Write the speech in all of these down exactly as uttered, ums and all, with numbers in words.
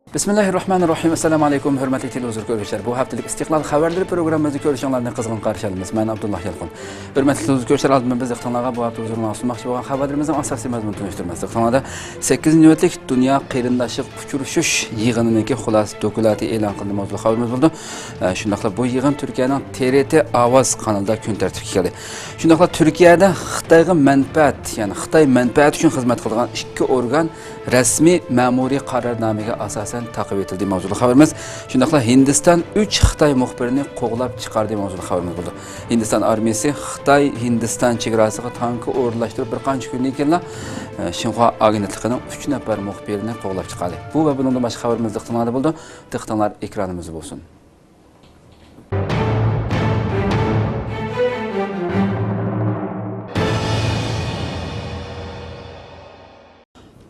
بىسمىللاھىررەھمانىررەھىم. ئەسسالامۇ ئەلەيكۇم، ھۆرمەتلىك تېلېۋىزور كۆرگۈچىلەر. بۇ ھەپتىلىك ئىستىقلال خەۋەرلىرى پروگراممىمىزنى كۆرۈشۈڭلارنى قىزغىن قارشى ئالىمىز. مەن ئابدۇللا يالقۇن. ھۆرمەتلىك تېلېۋىزور كۆرگۈچىلەر، ئالدىن بىز دىققىتىڭلارغا بۇ ھەپتە ھۇزۇرىڭلارغا سۇنماقچى بولغان خەۋەرلىرىمىزنىڭ ئاساسىي مەزمۇنىنى تونۇشتۇرىمىز. دىققىتىڭلاردا سەككىزىنچى نۆۋەتلىك دۇنيا قېرىنداشلىق ئۇچرىشىش يىغىنىنىڭكى خۇلاسە دوكلاتى ئېلان قىلىندى ماۋزۇلۇق خەۋىرىمىز بولىدۇ. ئە، شۇنداقلا بۇ يىغىن تۈركىيەنىڭ تې رې تې ئاۋاز قانىلىدا كۈن تەرتىپكە كەلدى. شۇنداقلا تۈركىيەدە خىتايغا مەنپەئەت، يەنى خىتاي مەنپەئەتى ئۈچۈن خىزمەت قىلىدىغان ئىككى ئورگان رەسمىي مەمۇرىي قارارنامىگە ئاساسەن تاقىۋېتىلدى ماۋزۇلۇق خەۋىرىمىز. شۇنداقلا ھىندىستان ئۈچ خىتاي مۇخبىرىنى قوغلاپ چىقاردى ماۋزۇلۇق خەۋىرىمىز بولىدۇ. ھىندىستان ئارمىيىسى خىتاي ھىندىستان چېگراسىغا تانكا ئورۇنلاشتۇرۇپ بىر قانچە كۈندىن كېيىنلا، ئە، شىنخۇا ئاگېنتلىقىنىڭ ئۈچ نەپەر مۇخبىرىنى قوغلاپ چىقاردى. بۇ ۋە بۇنىڭدىن باشقا خەۋىرىمىز دىققىتىڭلاردا بولىدۇ. دىققىتىڭلار ئېكرانىمىزدا بولسۇن.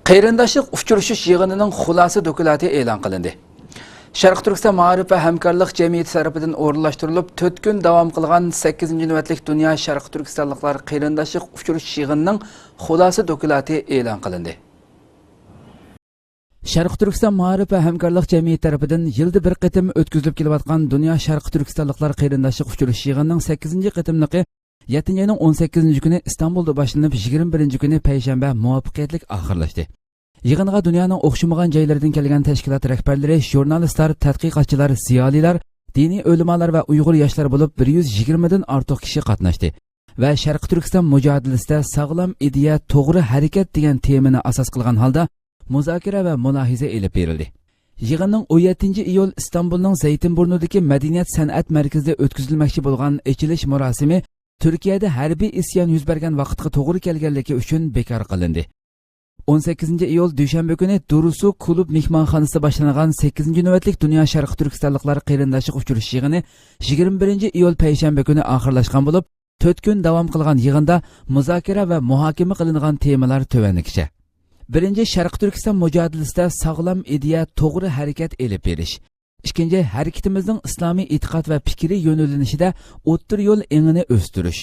قېرىنداشلىق ئۇچرىشىش يىغىنىنىڭ خۇلاسە دوكلاتى ئېلان قىلىندى. شەرقىي تۈركىستان مائارىپ ۋە ھەمكارلىق جەمئىيىتى تەرىپىدىن ئورۇنلاشتۇرۇلۇپ، تۆت كۈن داۋام قىلغان سەككىزىنچى نۆۋەتلىك دۇنيا شەرقىي تۈركىستانلىقلار قېرىنداشلىق ئۇچرىشىش يىغىنىنىڭ خۇلاسە دوكلاتى ئېلان قىلىندى. شەرقىي تۈركىستان مائارىپ ۋە ھەمكارلىق جەمئىيىتى تەرىپىدىن يىلدا بىر قېتىم ئۆتكۈزۈلۈپ كېلىۋاتقان دۇنيا شەرقىي تۈركىستانلىقلار قېرىنداشلىق ئۇچرىشىش يىغىنىنىڭ سەككىزىنچى قېتىملىقى يەتتىنچى ئاينىڭ ئون سەككىزىنچى كۈنى ئىستانبۇلدا باشلىنىپ، يىگىرمە بىرىنچى كۈنى پەيشەنبە مۇۋەپپەقىيەتلىك ئاخىرلاشتى. يىغىنغا دۇنيانىڭ ئوخشىمىغان جايلىرىدىن كەلگەن تەشكىلات رەھبەرلىرى، ژۇرنالىستلار، تەتقىقاتچىلار، زىيالىيلار، دىنىي ئۆلىمالار ۋە ئۇيغۇر ياشلار بولۇپ بىر يۈز يىگىرمىدىن ئارتۇق كىشى قاتناشتى ۋە شەرقىي تۈركىستان مۇجادىلىسىدە ساغلام ئىدىيە، توغرا ھەرىكەت دېگەن تېمىنى ئاساس قىلغان ھالدا مۇزاكىرە ۋە مۇلاھىزە ئېلىپ بېرىلدى. يىغىننىڭ ئون يەتتىنچى ئىيۇل ئىستانبۇلنىڭ زەيتىنبۇرنۇدىكى مەدەنىيەت سەنئەت مەركىزىدە ئۆتكۈزۈلمەكچى بولغان ئېچىلىش مۇراسىمى تۈركىيەدە ھەربىي ئىسيان يۈز بەرگەن ۋاقىتقا توغرا كەلگەنلىكى ئۈچۈن بىكار قىلىندى. ئون سەككىزىنچى ئىيۇل دۈشەنبە كۈنى دۇرۇسۇ كۇلۇب مېھمانخانىسىدا باشلانغان سەككىزىنچى نۆۋەتلىك دۇنيا شەرقىي تۈركىستانلىقلار قېرىنداشلىق ئۇچرىشىش يىغىنى يىگىرمە بىرىنچى ئىيۇل پەيشەنبە كۈنى ئاخىرلاشقان بولۇپ، تۆت كۈن داۋام قىلغان يىغىندا مۇزاكىرە ۋە مۇھاكىمە قىلىنغان تېمىلار تۆۋەندىكىچە. بىرىنچى، شەرقىي تۈركىستان مۇجادىلىسىدە ساغلام ئىدىيە، توغرا ھەرىكەت ئېلىپ بېرىش. ئىككىنچى، ھەرىكىتىمىزنىڭ ئىسلامىي ئېتىقاد ۋە پىكرىي يۆنىلىشىدە ئوتتۇرا يول ئېڭىنى ئۆستۈرۈش.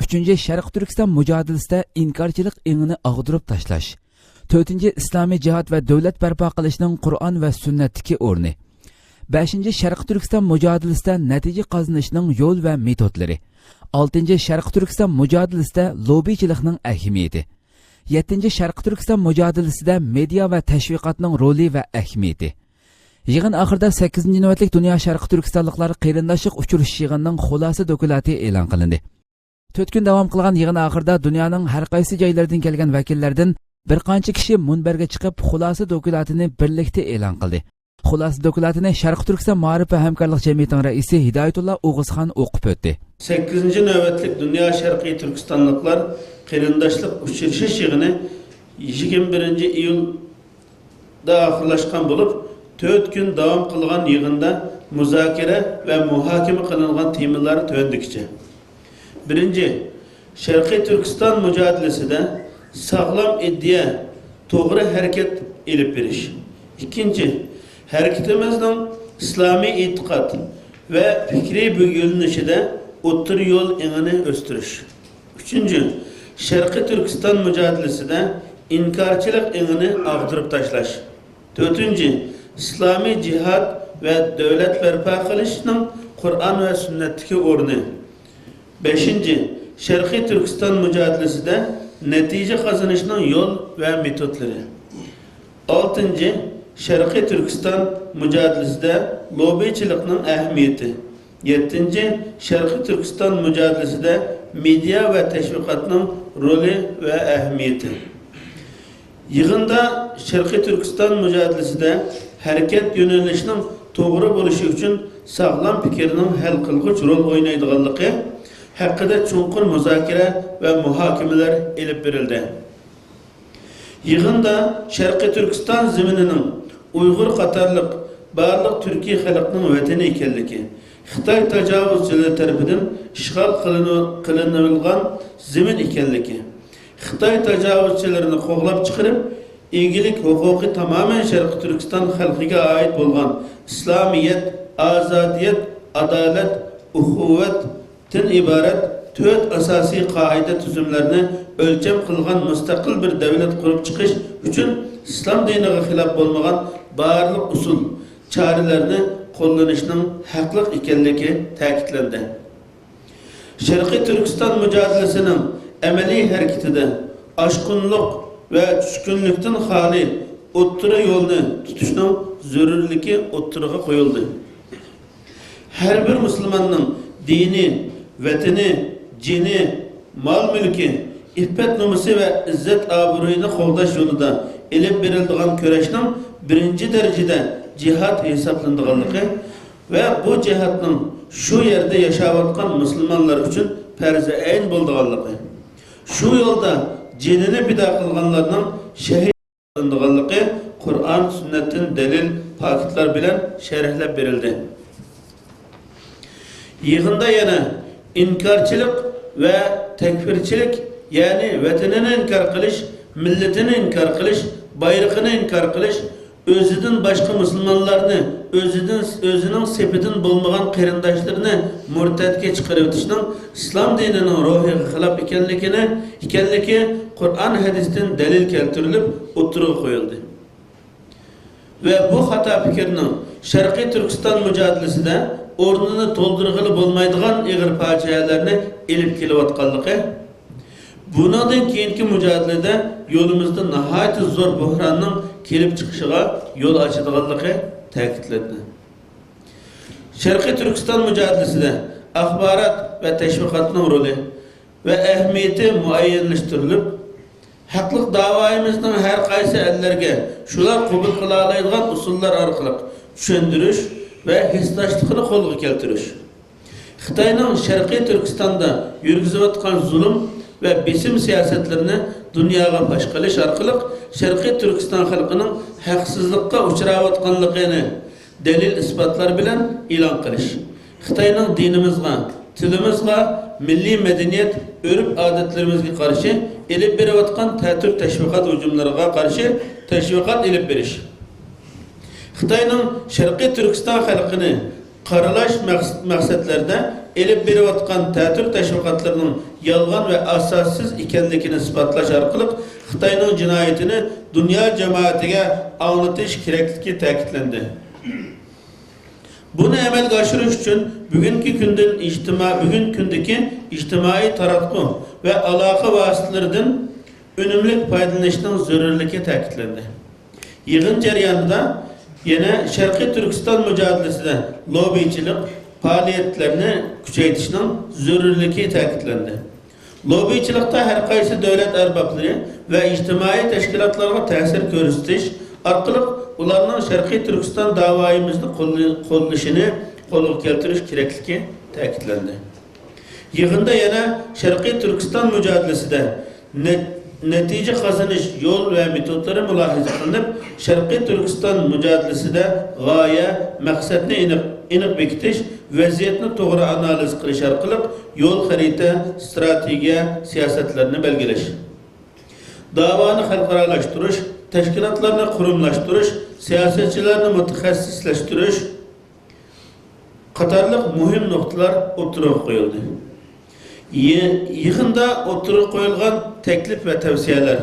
ئۈچىنچى، شەرقىي تۈركىستان مۇجادىلىسىدە ئىنكارچىلىق ئېڭىنى ئاغدۇرۇپ تاشلاش. تۆتىنچى، ئىسلامىي جىھاد ۋە دۆلەت بەرپا قىلىشنىڭ قۇرئان ۋە سۈننەتتىكى ئورنى. بەشىنچى، شەرقىي تۈركىستان مۇجادىلىسىدە نەتىجە قازىنىشنىڭ يول ۋە مېتودلىرى. ئالتىنچى، شەرقىي تۈركىستان مۇجادىلىسىدە لوببىچىلىقنىڭ ئەھمىيىتى. يەتتىنچى، شەرقىي تۈركىستان مۇجادىلىسىدە مېدىيا ۋە تەشۋىقاتنىڭ رولى ۋە ئەھمىيىتى. يىغىن ئاخىرىدا سەككىزىنچى نۆۋەتلىك دۇنيا شەرقىي تۈركىستانلىقلار قېرىنداشلىق ئۇچرىشىش يىغىنىنىڭ خۇلاسە دوكلاتى ئېلان قىلىندى. تۆت كۈن داۋام قىلغان يىغىن ئاخىرىدا دۇنيانىڭ ھەر قايسى جايلىرىدىن كەلگەن ۋەكىللەردىن بىر قانچە كىشى مۇنبەرگە چىقىپ، خۇلاسە دوكلاتىنى بىرلىكتە ئېلان قىلدى. خۇلاسە دوكلاتىنى شەرقىي تۈركىستان مائارىپ ۋە ھەمكارلىق جەمئىيىتىنىڭ رەئىسى ھىدايەتۇللا ئوغۇزخان ئوقۇپ ئۆتتى. سەككىزىنچى نۆۋەتلىك دۇنيا شەرقىي تۈركىستانلىقلار قېرىنداشلىق ئۇچرىشىش يىغىنى يىگىرمە بىرىنچى ئىيۇلدا ئاخىرلاشقان بولۇپ، تۆت كۈن داۋام قىلغان يىغىندا مۇزاكىرە ۋە مۇھاكىمە قىلىنغان تېمىلار تۆۋەندىكىچە. بىرىنچى، شەرقىي تۈركىستان مۇجادىلىسىدە ساغلام ئىدىيە، توغرا ھەرىكەت ئېلىپ بېرىش. ئىككىنچى، ھەرىكىتىمىزنىڭ ئىسلامىي ئېتىقاد ۋە پىكرىي يۆنىلىشىدە ئوتتۇرا يول ئېڭىنى ئۆستۈرۈش. ئۈچىنچى، شەرقىي تۈركىستان مۇجادىلىسىدە ئىنكارچىلىق ئېڭىنى ئاغدۇرۇپ تاشلاش. تۆتىنچى، ئىسلامىي جىھاد ۋە دۆلەت بەرپا قىلىشنىڭ قۇرئان ۋە سۈننەتتىكى ئورنى. بەشىنچى، شەرقىي تۈركىستان مۇجادىلىسىدە نەتىجە قازىنىشنىڭ يول ۋە مېتودلىرى. ئالتىنچى، شەرقىي تۈركىستان مۇجادىلىسىدە لوببىچىلىقنىڭ ئەھمىيىتى. يەتتىنچى، شەرقىي تۈركىستان مۇجادىلىسىدە مېدىيا ۋە تەشۋىقاتنىڭ رولى ۋە ئەھمىيىتى. يىغىندا شەرقىي تۈركىستان مۇجادىلىسىدە ھەرىكەت يۆنىلىشىنىڭ توغرا بولۇشى ئۈچۈن ساغلام پىكىرنىڭ ھەل قىلغۇچ رول ئوينايدىغانلىقى ھەققىدە چوڭقۇر مۇزاكىرە ۋە مۇھاكىمىلەر ئېلىپ بېرىلدى. يىغىندا شەرقىي تۈركىستان زېمىنىنىڭ ئۇيغۇر قاتارلىق بارلىق تۈركىي خەلقنىڭ ۋەتىنى ئىكەنلىكى، خىتاي تاجاۋۇزچىلىرى تەرىپىدىن ئىشغال قىلىنىۋ-، قىلىنىۋالغان زېمىن ئىكەنلىكى، خىتاي تاجاۋۇزچىلىرىنى قوغلاپ چىقىرىپ، ئىگىلىك ھوقۇقى تامامەن شەرقىي تۈركىستان خەلقىگە ئائىت بولغان ئىسلامىيەت، ئازادىيەت، ئادالەت، ئۇخۇۋەت، تىن ئىبارەت تۆت ئاساسىي قائىدە تۈزۈملەرنى ئۆلچەم قىلغان مۇستەقىل بىر دۆلەت قۇرۇپ چىقىش ئۈچۈن ئىسلام دىنىغا خىلاپ بولمىغان بارلىق ئۇسۇل، چارىلەرنى قوللىنىشنىڭ ھەقلىق ئىكەنلىكى تەكىتلەندى. شەرقىي تۈركىستان مۇجادىلىسىنىڭ ئەمەلىي ھەرىكىتىدە ئاشقۇنلۇق ۋە چۈشكۈنلۈكتىن خالىي ئوتتۇرا يولنى تۇتۇشنىڭ زۆرۈرلۈكى ئوتتۇرىغا قويۇلدى. ھەر بىر مۇسۇلماننىڭ دىنى، ۋەتىنى، جېنى، مال-مۈلكى، ئىپپەت-نومۇسى ۋە ئىززەت-ئابرۇيىنى قوغداش يولىدا ئېلىپ بېرىلىدىغان كۈرەشنىڭ بىرىنچى دەرىجىدە جىھاد ھېسابلىنىدىغانلىقى ۋە بۇ جىھادنىڭ شۇ يەردە ياشاۋاتقان مۇسۇلمانلار ئۈچۈن پەرزى ئەين بولىدىغانلىقى، شۇ يولدا جېنىنى پىدا قىلغانلارنىڭ شەھىد قىلىنىدىغانلىقى قۇرئان، سۈننەتتىن دەلىل، پاكىتلار بىلەن شەرھلەپ بېرىلدى. يىغىندا يەنە ئىنكارچىلىق ۋە تەكفىرچىلىك، يەنى ۋەتىنىنى ئىنكار قىلىش، مىللىتىنى ئىنكار قىلىش، بايرىقىنى ئىنكار قىلىش، ئۆزىدىن باشقا مۇسۇلمانلارنى، ئۆزىدىن، ئۆزىنىڭ سېپىدىن بولمىغان قېرىنداشلىرىنى مۇرتەتكە چىقىرىۋېتىشنىڭ ئىسلام دىنىنىڭ روھىغا خىلاپ ئىكەنلىكىنى، ئىكەنلىكى قۇرئان، ھەدىستىن دەلىل كەلتۈرۈلۈپ ئوتتۇرىغا قويۇلدى. ۋە بۇ خاتا پىكىرنىڭ شەرقىي تۈركىستان مۇجادىلىسىدە ئورنىنى تولدۇرغىلى بولمايدىغان ئېغىر پاجىئەلەرنى ئېلىپ كېلىۋاتقانلىقى، بۇنىڭدىن كېيىنكى مۇجادىلىدە يولىمىزدا ناھايىتى زور بوھراننىڭ كېلىپ چىقىشىغا يول ئاچىدىغانلىقى تەكىتلەندى. شەرقىي تۈركىستان مۇجادىلىسىدە ئاخبارات ۋە تەشۋىقاتنىڭ رولى ۋە ئەھمىيىتى مۇئەييەنلەشتۈرۈلۈپ، ھەقلىق داۋايىمىزنىڭ ھەر قايسى ئەللەرگە شۇلار قوبۇل قىلالايدىغان ئۇسۇللار ئارقىلىق چۈشەندۈرۈش ۋە ھېسداشلىقىنى قولغا كەلتۈرۈش. خىتاينىڭ شەرقىي تۈركىستاندا يۈرگۈزۈۋاتقان زۇلۇم ۋە بېسىم سىياسەتلىرىنى دۇنياغا پاش قىلىش ئارقىلىق شەرقىي تۈركىستان خەلقىنىڭ ھەقسىزلىققا ئۇچراۋاتقانلىقىنى دەلىل-ئىسپاتلار بىلەن ئېلان قىلىش. خىتاينىڭ دىنىمىزغا، تىلىمىزغا، مىللىي مەدەنىيەت، ئۆرپ-ئادەتلىرىمىزگە قارشى ئېلىپ بېرىۋاتقان تەتۈر تەشۋىقات ھۇجۇملىرىغا قارشى تەشۋىقات ئېلىپ بېرىش. خىتاينىڭ شەرقىي تۈركىستان خەلقىنى قارىلاش مەقس-، مەقسەتلەردە ئېلىپ بېرىۋاتقان تەتۈر تەشۋىقاتلىرىنىڭ يالغان ۋە ئاساسسىز ئىكەنلىكىنى ئىسپاتلاش ئارقىلىق خىتاينىڭ جىنايىتىنى دۇنيا جامائىتىگە ئاڭلىتىش كېرەكلىكى تەكىتلەندى. بۇنى ئەمەلگە ئاشۇرۇش ئۈچۈن بۈگۈنكى كۈندىن ئىجتىما-، بۈگۈنكى كۈندىكى ئىجتىمائىي تاراتقۇ ۋە ئالاقە ۋاسىتىلىرىدىن ئۈنۈملۈك پايدىلىنىشنىڭ زۆرۈرلۈكى تەكىتلەندى. يىغىن جەريانىدا يەنە شەرقىي تۈركىستان مۇجادىلىسىدە لوببىچىلىق پائالىيەتلىرىنى كۈچەيتىشنىڭ زۆرۈرلۈكى تەكىتلەندى. لوببىچىلىقتا ھەر قايسى دۆلەت ئەربابلىرى ۋە ئىجتىمائىي تەشكىلاتلارغا تەسىر كۆرسىتىش ئارقىلىق ئۇلارنىڭ شەرقىي تۈركىستان داۋايىمىزنى قوللى-، قوللىشىنى قولغا كەلتۈرۈش كېرەكلىكى تەكىتلەندى. يىغىندا يەنە شەرقىي تۈركىستان مۇجادىلىسىدە نە-، نەتىجە قازىنىش يول ۋە مېتودلىرى مۇلاھىزە قىلىنىپ، شەرقىي تۈركىستان مۇجادىلىسىدە غايە، مەقسەتنى ئېنىق، ئېنىق بېكىتىش، ۋەزىيەتنى توغرا ئانالىز قىلىش ئارقىلىق يول خەرىتە، ئىستراتېگىيە، سىياسەتلەرنى بەلگىلەش. داۋانى خەلقئارالاشتۇرۇش، تەشكىلاتلارنى قۇرۇملاشتۇرۇش، سىياسەتچىلەرنى مۇتەخەسسىسلەشتۈرۈش، قاتارلىق مۇھىم نۇقتىلار ئوتتۇرىغا قويۇلدى. يى-، يىغىندا ئوتتۇرىغا قويۇلغان تەكلىپ ۋە تەۋسىيەلەر.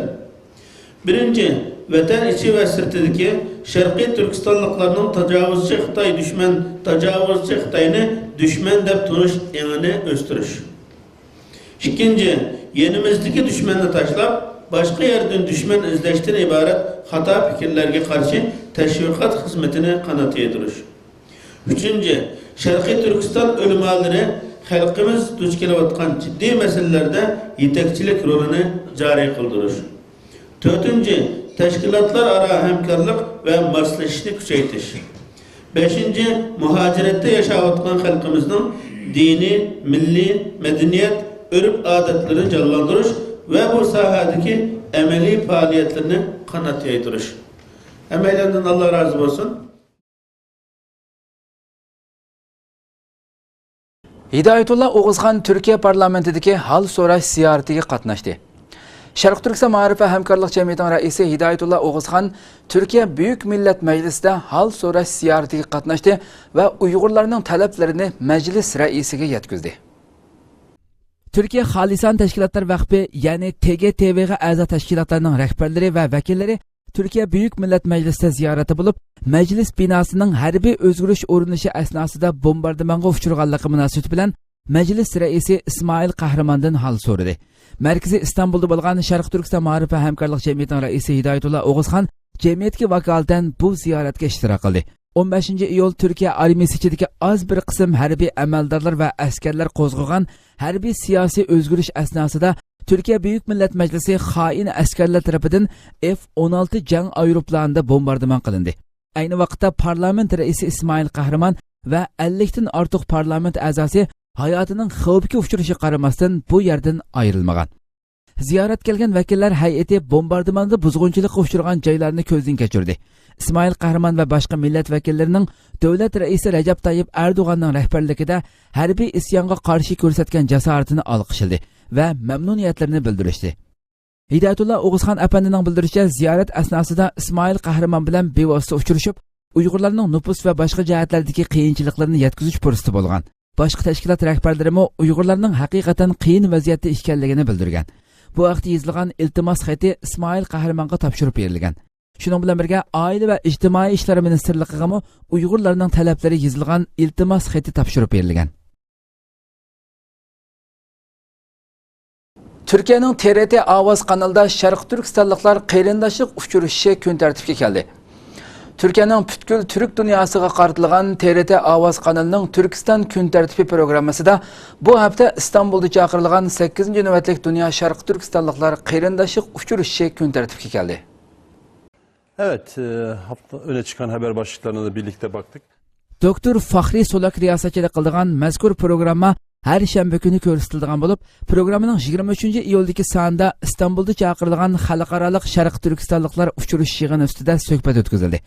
بىرىنچى، ۋەتەن ئىچى ۋە سىرتىدىكى شەرقىي تۈركىستانلىقلارنىڭ تاجاۋۇزچى خىتاي دۈشمەن، تاجاۋۇزچى خىتاينى دۈشمەن دەپ تونۇش ئېڭىنى ئۆستۈرۈش. ئىككىنچى، يېنىمىزدىكى دۈشمەننى تاشلاپ، باشقا يەردىن دۈشمەن ئىزدەشتىن ئىبارەت خاتا پىكىرلەرگە قارشى تەشۋىقات خىزمىتىنى قانات يايدۇرۇش. ئۈچىنچى، شەرقىي تۈركىستان ئۆلىمالىرى خەلقىمىز دۇچ كېلىۋاتقان جىددىي مەسىلىلەردە يېتەكچىلىك رولىنى جارى قىلدۇرۇش. تۆتىنچى، تەشكىلاتلار ئارا ھەمكارلىق ۋە ماسلىشىشنى كۈچەيتىش. بەشىنچى، مۇھاجىرەتتە ياشاۋاتقان خەلقىمىزنىڭ دىنىي، مىللىي، مەدەنىيەت، ئۆرپ-ئادەتلىرىنى جانلاندۇرۇش ۋە بۇ ساھەدىكى ئەمەلىي پائالىيەتلىرىنى قانات يايدۇرۇش. ھەممەيلەندىن ئاللا رازى بولسۇن. ھىدايەتۇللا ئوغۇزخان تۈركىيە پارلامېنتىدىكى ھال سوراش زىيارىتىگە قاتناشتى. شەرقىي تۈركىستان مائارىپ ۋە ھەمكارلىق جەمئىيىتىنىڭ رەئىسى ھىدايەتۇللا ئوغۇزخان تۈركىيە بۈيۈك مىللەت مەجلىسىدە ھال سوراش زىيارىتىگە قاتناشتى ۋە ئۇيغۇرلارنىڭ تەلەپلىرىنى مەجلىس رەئىسىگە يەتكۈزدى. تۈركىيە خالىسان تەشكىلاتلار ۋەقپى، يەنى تىگىتىۋغا ئەزا تەشكىلاتلارنىڭ رەھبەرلىرى ۋە ۋەكىللىرى تۈركىيە بۈيۈك مىللەت مەجلىسىدە زىيارەتتە بولۇپ، مەجلىس بىناسىنىڭ ھەربىي ئۆزگىرىش ئۇرۇنۇشى ئەسناسىدا بومباردىمانغا ئۇچرىغانلىقى مۇناسىۋىتى بىلەن مەجلىس رەئىسى ئىسمائىل قەھرىماندىن ھال سورىدى. مەركىزى ئىستانبۇلدا بولغان شەرقىي تۈركىستان مائارىپ ۋە ھەمكارلىق جەمئىيىتىنىڭ رەئىسى ھىدايەتۇللا ئوغۇزخان جەمئىيەتكە ۋاكالىتەن بۇ زىيارەتكە ئىشتىراك قىلدى. ئون بەشىنچى ئىيۇل تۈركىيە ئارمىيىسى ئىچىدىكى ئاز بىر قىسىم ھەربىي ئەمەلدارلار ۋە ئەسكەرلەر قوزغىغان ھەربىي سىياسىي ئۆزگىرىش ئەسناسىدا تۈركىيە بۈيۈك مىللەت مەجلىسى خائىن ئەسكەرلەر تەرىپىدىن ئېف ئون ئالتە جەڭ ئايروپىلانىدا بومباردىمان قىلىندى. ئەينى ۋاقىتتا پارلامېنت رەئىسى ئىسمائىل قەھرىمان ۋە ئەللىكتىن ئارتۇق پارلامېنت ئەزاسى ھاياتىنىڭ خەۋپكە ئۇچرىشىغا قارىماستىن، بۇ يەردىن ئايرىلمىغان. زىيارەت كەلگەن ۋەكىللەر ھەيئىتى بومباردىماندا بۇزغۇنچىلىققا ئۇچرىغان جايلارنى كۆزدىن كەچۈردى. ئىسمائىل قەھرىمان ۋە باشقا مىللەت ۋەكىللىرىنىڭ دۆلەت رەئىسى رەجەپ تايىپ ئەردوغاننىڭ رەھبەرلىكىدە ھەربىي ئىسيانغا قارشى كۆرسەتكەن جاسارىتىنى ئالقىشلىدى ۋە مەمنۇنىيەتلىرىنى بىلدۈرۈشتى. ھىدايەتۇللا ئوغۇزخان ئەپەندىنىڭ بىلدۈرۈشىچە، زىيارەت ئەسناسىدا ئىسمائىل قەھرىمان بىلەن بىۋاسىتە ئۇچرىشىپ، ئۇيغۇرلارنىڭ نوپۇس ۋە باشقا جەھەتلەردىكى قىيىنچىلىقلىرىنى يەتكۈزۈش پۇرسىتى بولغان. باشقا تەشكىلات رەھبەرلىرىمۇ ئۇيغۇرلارنىڭ ھەقىقەتەن قىيىن ۋەزىيەتتە ئىكەنلىكىنى بىلدۈرگەن. بۇ ھەقتە يېزىلغان ئىلتىماس خېتى ئىسمائىل قەھرىمانغا تاپشۇرۇپ بېرىلگەن. شۇنىڭ بىلەن بىرگە، ئائىلە ۋە ئىجتىمائىي ئىشلار مىنىستىرلىقىغىمۇ ئۇيغۇرلارنىڭ تەلەپلىرى يېزىلغان ئىلتىماس خېتى تاپشۇرۇپ بېرىلگەن. تۈركىيەنىڭ تىرىتى ئاۋاز قانىلىدا شەرقىي تۈركىستانلىقلار قېرىنداشلىق ئۇچرىشىشى كۈن تەرتىپكە كەلدى. تۈركىيەنىڭ پۈتكۈل تۈرك دۇنياسىغا قارىتىلغان تىرىتى ئاۋاز قانىلىنىڭ تۈركىستان كۈن تەرتىپى پروگراممىسىدا بۇ ھەپتە ئىستانبۇلدا چاقىرىلغان سەككىزىنچى نۆۋەتلىك دۇنيا شەرقىي تۈركىستانلىقلار قېرىنداشلىق ئۇچرىشىشى كۈن تەرتىپكە كەلدى. Evet, e, hafta öne çıkan haber başlıklarına da birlikte baktık. دوكتور فاخرى سولاك رىياسەتچىلىك قىلىدىغان مەزكۇر پروگرامما ھەر شەنبە كۈنى كۆرسىتىلىدىغان بولۇپ، پروگراممىنىڭ يىگىرمە ئۈچىنچى ئىيۇلدىكى سانىدا ئىستانبۇلدا چاقىرىلغان خەلقئارالىق شەرقىي تۈركىستانلىقلار ئۇچرىشىش يىغىنى ئۈستىدە سۆھبەت ئۆتكۈزۈلدى.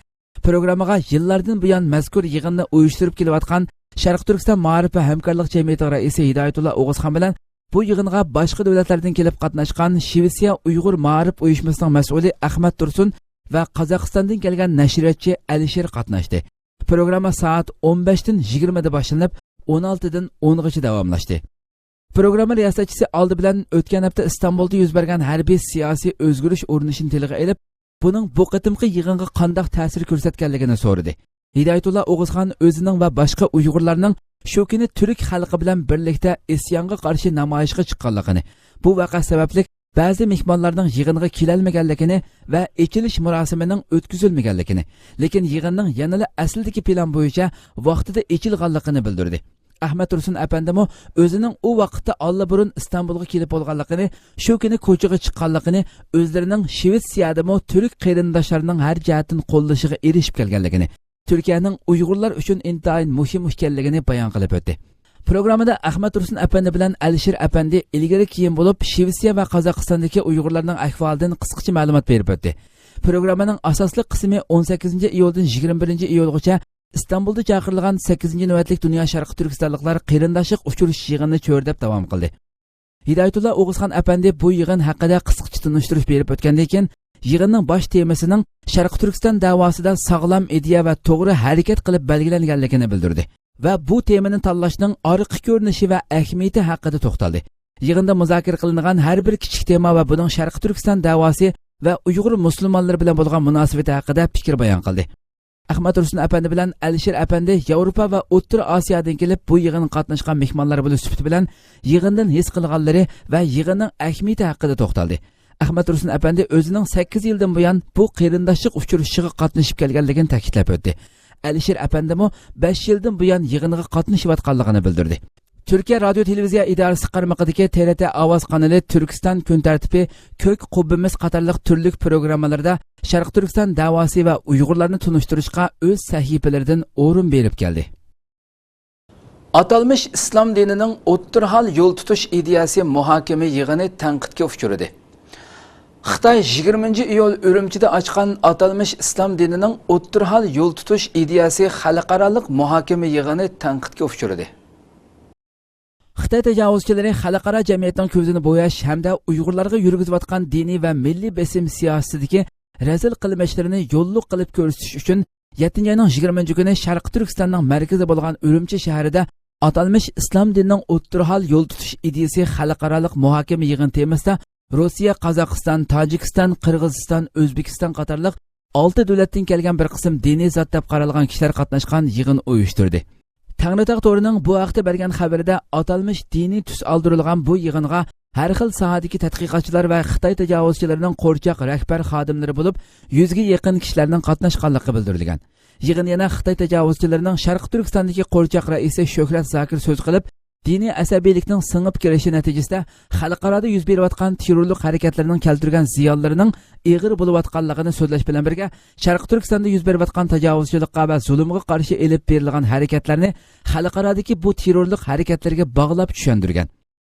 پروگراممىغا يىللاردىن بۇيان مەزكۇر يىغىننى ئۇيۇشتۇرۇپ كېلىۋاتقان شەرقىي تۈركىستان مائارىپ ۋە ھەمكارلىق جەمئىيىتىنىڭ رەئىسى ھىدايەتۇللا ئوغۇزخان بىلەن بۇ يىغىنغا باشقا دۆلەتلەردىن كېلىپ قاتناشقان شىۋېتسىيە ئۇيغۇر مائارىپ ئۇيۇشمىسىنىڭ مەسئۇلى ئەخمەت تۇرسۇن ۋە قازاقىستاندىن كەلگەن نەشرىياتچى ئەلىشىر قاتناشتى. پروگرامما سائەت ئون بەشتىن يىگىرمىدە باشلىنىپ، ئون ئالتىدىن ئونغىچە داۋاملاشتى. پروگرامما رىياسەتچىسى ئالدى بىلەن ئۆتكەن ھەپتە ئىستانبۇلدا يۈز بەرگەن ھەربىي سىياسىي ئۆزگىرىش ئۇرۇنۇشىنى تىلغا ئېلىپ، بۇنىڭ بۇ قېتىمقى يىغىنغا قانداق تەسىر كۆرسەتكەنلىكىنى سورىدى. ھىدايەتۇللا ئوغۇزخان ئۆزىنىڭ ۋە باشقا ئۇيغۇرلارنىڭ شۇ كۈنى تۈرك خەلقى بىلەن بىرلىكتە ئىسيانغا قارشى نامايىشقا چىققانلىقىنى، بۇ ۋەقە سەۋەبلىك بەزى مېھمانلارنىڭ يىغىنغا كېلەلمىگەنلىكىنى ۋە ئېچىلىش مۇراسىمىنىڭ ئۆتكۈزۈلمىگەنلىكىنى، لېكىن يىغىننىڭ يەنىلا ئەسلىدىكى پىلان بويىچە ۋاقتىدا ئېچىلغانلىقىنى بىلدۈردى. ئەخمەت تۇرسۇن ئەپەندىمۇ ئۆزىنىڭ ئۇ ۋاقىتتا ئاللىبۇرۇن ئىستانبۇلغا كېلىپ بولغانلىقىنى، شۇ كۈنى كوچىغا چىققانلىقىنى، ئۆزلىرىنىڭ شىۋېتسىيەدىمۇ تۈرك قېرىنداشلارنىڭ ھەر جەھەتتىن قوللىشىغا ئېرىشىپ كەلگەنلىكىنى، تۈركىيەنىڭ ئۇيغۇرلار ئۈچۈن ئىنتايىن مۇھىم ئىكەنلىكىنى بايان قىلىپ ئۆتتى. پروگراممىدا ئەخمەت تۇرسۇن ئەپەندى بىلەن ئەلىشىر ئەپەندى ئىلگىرى كېيىن بولۇپ، شىۋېتسىيە ۋە قازاقىستاندىكى ئۇيغۇرلارنىڭ ئەھۋالىدىن قىسقىچە مەلۇمات بېرىپ ئۆتتى. پروگراممىنىڭ ئاساسلىق قىسمى ئون سەككىزىنچى ئىيۇلدىن يىگىرمە بىرىنچى ئىيۇلغىچە ئىستانبۇلدا چاقىرىلغان سەككىزىنچى نۆۋەتلىك دۇنيا شەرقىي تۈركىستانلىقلار قېرىنداشلىق ئۇچرىشىش يىغىنىنى چۆرىدەپ داۋام قىلدى. ھىدايەتۇللا ئوغۇزخان ئەپەندى بۇ يىغىن ھەققىدە قىسقىچە تونۇشتۇرۇش بېرىپ ئۆتكەندىن كېيىن، يىغىننىڭ باش تېمىسىنىڭ شەرقىي تۈركىستان دەۋاسىدا ساغلام ئىدىيە ۋە توغرا ھەرىكەت قىلىپ بەلگىلەنگەنلىكىنى بىلدۈردى ۋە بۇ تېمىنى تاللاشنىڭ ئارقا كۆرۈنۈشى ۋە ئەھمىيىتى ھەققىدە توختالدى. يىغىندا مۇزاكىرە قىلىنغان ھەر بىر كىچىك تېما ۋە بۇنىڭ شەرقىي تۈركىستان دەۋاسى ۋە ئۇيغۇر مۇسۇلمانلىرى بىلەن بولغان مۇناسىۋىتى ھەققىدە پىكىر بايان قىلدى. ئەخمەت تۇرسۇن ئەپەندى بىلەن ئەلىشىر ئەپەندى ياۋروپا ۋە ئوتتۇرا ئاسىيادىن كېلىپ، بۇ يىغىنغا قاتناشقان مېھمانلار بولۇش سۈپىتى بىلەن يىغىندىن ھېس قىلغانلىرى ۋە يىغىننىڭ ئەھمىيىتى ھەققىدە توختالدى. ئەخمەت تۇرسۇن ئەپەندى ئۆزىنىڭ سەككىز يىلدىن بۇيان بۇ قېرىنداشلىق ئۇچرىشىشىغا قاتنىشىپ كەلگەنلىكىنى تەكىتلەپ ئۆتتى. ئەلىشىر ئەپەندىمۇ بەش يىلدىن بۇيان يىغىنغا قاتنىشىۋاتقانلىقىنى بىلدۈردى. تۈركىيە رادىيو تېلېۋىزىيە ئىدارىسى قارمىقىدىكى تىرىتى ئاۋاز قانىلى تۈركىستان كۈن تەرتىپى، كۆك قۇببىمىز قاتارلىق تۈرلۈك پروگراممىلىرىدا شەرقىي تۈركىستان دەۋاسى ۋە ئۇيغۇرلارنى تونۇشتۇرۇشقا ئۆز سەھىپىلىرىدىن ئورۇن بېرىپ كەلدى. ئاتالمىش ئىسلام دىنىنىڭ ئوتتۇرا ھال يول تۇتۇش ئىدىيەسى مۇھاكىمە يىغىنى تەنقىدكە ئۇچرىدى. خىتاي يىگىرمىنچى ئىيۇل ئۈرۈمچىدە ئاچقان ئاتالمىش ئىسلام دىنىنىڭ ئوتتۇرا ھال يول تۇتۇش ئىدىيەسى خەلقئارالىق مۇھاكىمە يىغىنى تەنقىدكە ئۇچرىدى. خىتاي تاجاۋۇزچىلىرى خەلقئارا جەمئىيەتنىڭ كۆزىنى بوياش ھەمدە ئۇيغۇرلارغا يۈرگۈزۈۋاتقان دىنىي ۋە مىللىي بېسىم سىياسىتىدىكى رەزىل قىلمىشلىرىنى يوللۇق قىلىپ كۆرسىتىش ئۈچۈن، يەتتىنچى ئاينىڭ يىگىرمىنچى كۈنى شەرقىي تۈركىستاننىڭ مەركىزى بولغان ئۈرۈمچى شەھىرىدە ئاتالمىش ئىسلام دىنىنىڭ ئوتتۇرا ھال يول تۇتۇش ئىدىيىسى خەلقئارالىق مۇھاكىمە يىغىنى تېمىسىدا روسىيە، قازاقىستان، تاجىكىستان، قىرغىزىستان، ئۆزبېكىستان قاتارلىق ئالتە دۆلەتتىن كەلگەن بىر قىسىم دىنىي زات دەپ قارالغان كىشىلەر قاتناشقان يىغىن ئۇيۇشتۇردى. تەڭرىتاغ تورىنىڭ بۇ ھەقتە بەرگەن خەۋىرىدە، ئاتالمىش دىنىي تۈس ئالدۇرۇلغان بۇ يىغىنغا ھەر خىل ساھەدىكى تەتقىقاتچىلار ۋە خىتاي تاجاۋۇزچىلىرىنىڭ قورچاق رەھبەر خادىملىرى بولۇپ، يۈزگە يېقىن كىشىلەرنىڭ قاتناشقانلىقى بىلدۈرۈلگەن. يىغىن يەنە خىتاي تاجاۋۇزچىلىرىنىڭ شەرقىي تۈركىستاندىكى قورچاق رەئىسى شۆھرەت زاكىر سۆز قىلىپ، دىنىي ئەسەبىيلىكنىڭ سىڭىپ كىرىشى نەتىجىسىدە خەلقئارادا يۈز بېرىۋاتقان تېررورلۇق ھەرىكەتلىرىنىڭ كەلتۈرگەن زىيانلىرىنىڭ ئېغىر بولۇۋاتقانلىقىنى سۆزلەش بىلەن بىرگە، شەرقىي تۈركىستاندا يۈز بېرىۋاتقان تاجاۋۇزچىلىققا ۋە زۇلۇمغا قارشى ئېلىپ بېرىلغان ھەرىكەتلەرنى خەلقئارادىكى بۇ تېررورلۇق ھەرىكەتلىرىگە باغلاپ چۈشەندۈرگەن.